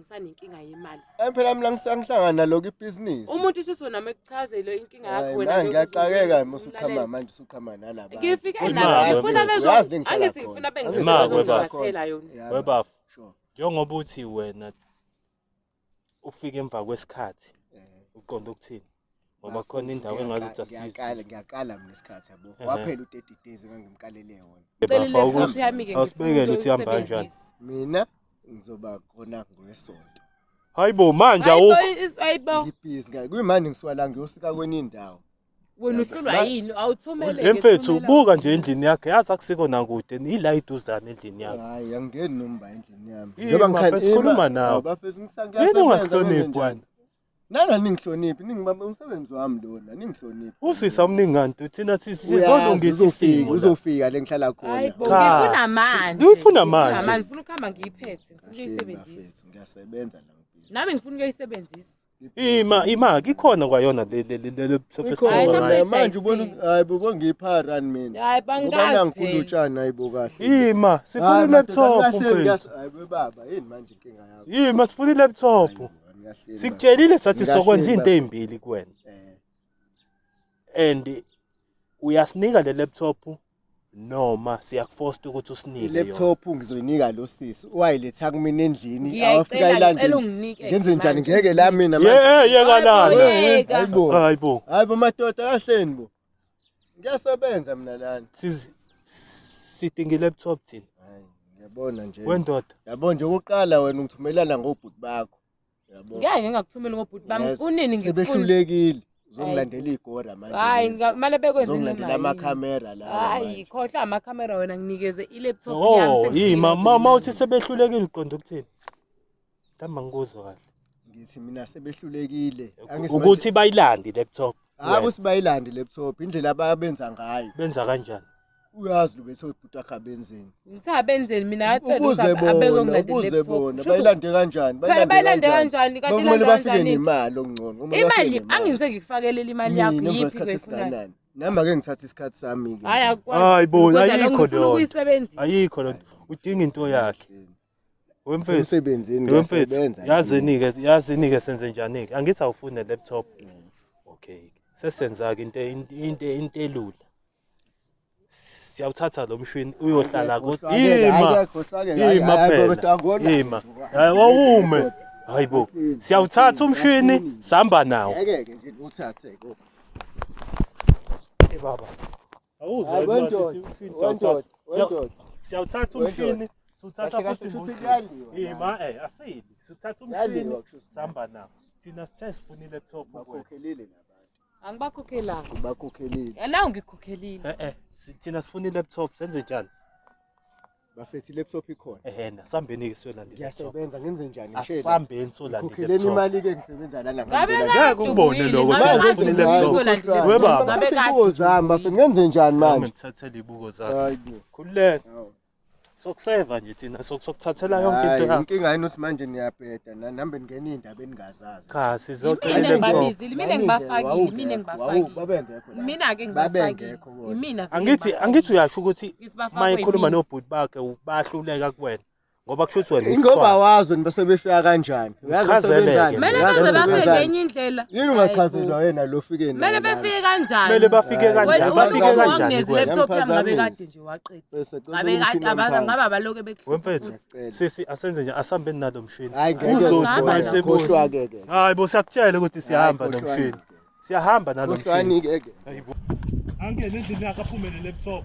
Ngisanenkinga yemali. Hayi phela mina ngisangihlangana nalokho ibhizinisi. Umuntu usuthi wena mekuchazele inkinga yakho Hayi, wena. manje ngiyaxakeka uma usuqhama manje usuqhama nalaba. Ngifike Imali, la ngifuna wena. bezo Uyazi le ngihlala angithi khona. ngifuna Angithi Imali, bengizothathela yona. Yabo, Webafo Sure. njengoba uthi wena ufike emva kwesikhathi uqonda ukuthini ngoba khona indawo engazuthi Ngiyakala asizwe ngiyakala mina isikhathi yabo. Ehhe. Waphela u30 days engangimkalele wona. Ngicela Bafo, i-laptop ukuthi- yami-ke awusibekele ngifuna ukuthi ihamba kanjani. ukuyisebenzisa. Mina ngizoba khona ngesonto. Hayi bo manje Hayibo, awukho hayibo. Ngibhizi ngayo. Kuyimanje ngisuka la ngiyosika kwenye indawo. Wena uhlulwa Ma- yini? Awuthumele. Le mfethu buka nje endlini yakhe yazi akusiko nakude ila iduzane endlini yakhe. Hayi angingeni nomba endlini yami. Yima, Njengoba ngikhal- bese sikhuluma Ima- nawe. Hawu, bafethu Yini ngiyasebenza, ungahloniphi ngenzenjani? wena? Nana ningihloniphi ningibambe umsebenzi wami lona ningihloniphi. Usisa omningi kanti thina Uyazi, sizolungisa uzofika isimo. la. uzofika le ngihlala khona. Hayibo, Cha. ngifuna manje. Ngifuna manje. Ngifuna ukuhamba ngiyiphethe, ngifuna Kahleni, ukuyisebenzisa. bafethu, Ngiyasebenza la ngibhizi. Nami ngifuna ukuyisebenzisa. Ima ima ikhona kwayona le le le le laptop Ikhona esikhuluma Hayi, ngayo. manje manje ubona Seyidayisiwe. hayi bo ngiyipha run mina. Hayi Ngoba bangazi. nangikhulu phela. utshani hayibo kahle. Ima sifuna Hayi, madoda, i-laptop anikahleli, mfethu. Hayi bo baba yini manje inkinga yakho? Ima sifuna i-laptop. Hayi bo, anikahleli, Sikutshelile sathi Ngingahleli sokwenza into baba. ezimbili kuwena. baba. Eh, And uyasinika le laptop noma siyakuforce ukuthi usinike yona. I-laptop ngizoyinika lo sisi wayiletha kumina endlini awafika Ngiyayicela ngicela ilandele. unginike. Ngenze njani manje. ngeke la mina manje. Ye yeka lana. Yeka. Hayibo. Hayibo. Hayibo madoda kahleni bo. Ngiyasebenza mina lana. Sidinga i-laptop thina. Hayi ngiyabona nje. Wendoda. Yabo nje okokuqala wena ungithumelana ngobhuti bakho. Yabo. Ngeke ngingakuthumeli ngobhuti bami. Yes. Kunini ngikufuna. Sebehlulekile. Uzongilandela igora manje. Hayi, lezi. manje bekwenze Uzongilandela amakhamera la. Hayi, khohlwa amakhamera wena nginikeze i-laptop yami. Oh, sengifike yima ngizolanda. mama uthi sebehlulekile uqonda ukuthini? Mhlawumbe angikuzwa kahle. Ngithi mina sebehlulekile. Angithi Ukuthi bayilande i-laptop. Hayi wena. ukuthi bayilande laptop indlela ababenza ngayo. Benza kanjani? Uyazi lo bethe ubhuti wakhe abenzeni. Ngithe abenzeni mina ngatshela Ubuze ukuthi bona, abezongilandela ubuze i-laptop. bona. Shuthi Bayilande kanjani? Phela bayilande kanjani? Kanti Kumele ilande bafike kanjani? nemali okungcono. Kumele bafike Imali nemali. angingise ngikufakelele imali yakho Mina emva yiphi kwesikhathi oyifunayo. esingakanani? Nami ake ngithathe isikhathi sami ke. Hayi akukwazi. Hayi bo, Kodwa lokho ayikho ngifuna leyo nto. ukuyisebenzisa. Ayikho lento. Udinga into yakhe. Wemfethu. Emsebenzini Wemfethu. ngiyasebenza. Yazini ke, yazini ke senze njani ke? Angithi awufune laptop. Okay. Sesenza ke into into into elula. Siyawuthatha lo mshini uyohlala ko. Ima. Ima phela. Ima. Hayi wawume. Hayibo. Siyawuthatha umshini sihamba nawo. Ngeke ke nje uthathe ko. Eh baba. Awuzwa Hayi yini wendoda, wathi umshini siyawuthatha. wendoda, wendoda. Siyawuthatha Wendoda. umshini, siwuthatha Kahle kahle futhi kusho ngomshini. kuyaliwa. Ima eh asili. Sithatha umshini Kuyaliwa kusho sihamba nawo. Thina sithe sifuna i-laptop kuwena. Bakhokhelile labantu. Angibakhokhelanga. Bakhokhelile. Nawu ngikhokhelile. Eh eh thina sifuna i-laptop senze njani? Bafethu i-laptop ikhona. Ehena sambeni ke siyolanda i-laptop. Ngiyasebenza ngenze njani ngishela. Asambeni solanda Ngikhokheleni i-laptop. imali ke ngisebenza lana Ngabe ngempela. Ngeke ukubone kade lokho, ubuyile, thina ngabe sifuna kade i-laptop. ubuyile uyolandela We i-laptop. baba. Ngabe kade Ngabe zami bafethu ngenze njani Manje manje? ngithathele ibuko zakhe. Hayi bo. Khululeka. Hawu. Sokuseva nje thina sokuthathela yonke into Hayi, yakho. inkinga yini uthi manje niyabheda nanihambe ningena iy'ndaba eningazazi. Cha sizocela Mina i-laptop. ngibabizile, mina ngibafakile, mina ngibafakile. Babengekho la. Mina-ke ngibafakile. Babengekho bona. Yimina vele Angithi ngibafakile. angithi uyasho ukuthi Ngithi bafakwe uma ekhuluma yimina. nobhuti bakhe bahluleka kuwena ngoba kusho ukuthi wena Ingoba isichwaga. wazi wena bese befika kanjani. Uyazi Uchazeleke. basebenzani. Kumele Uyazi baze bafike basebenzani. ngenye indlela. Yini ungachazelwa wena lo fike naye Kumele lana? befike kanjani? Kumele bafike Hayi, kanjani? Wena Bafike wena kanjani wanginezi kuwena? laptop yami ngabe Ngiyaphazamisa. kade nje waqeda. Bese cela Ngabe umshini kade abaza wami ngabe phansi. abaloke bekuhlupha Wemfethu futhi. Ngiyacela. sisi asenze nje asambeni nalo mshini. Hayi ngeke Uzothi Sihamba uma nawo. esebona. Khohlwa-ke ke. Hayi bo siyakutshela ukuthi siyahamba Hayi, khohlwani nomshini. ke. Siyahamba nalo mshini. Khohlwani-ke ke. Hayibo. Angene endlini yakhe aphume ne-laptop.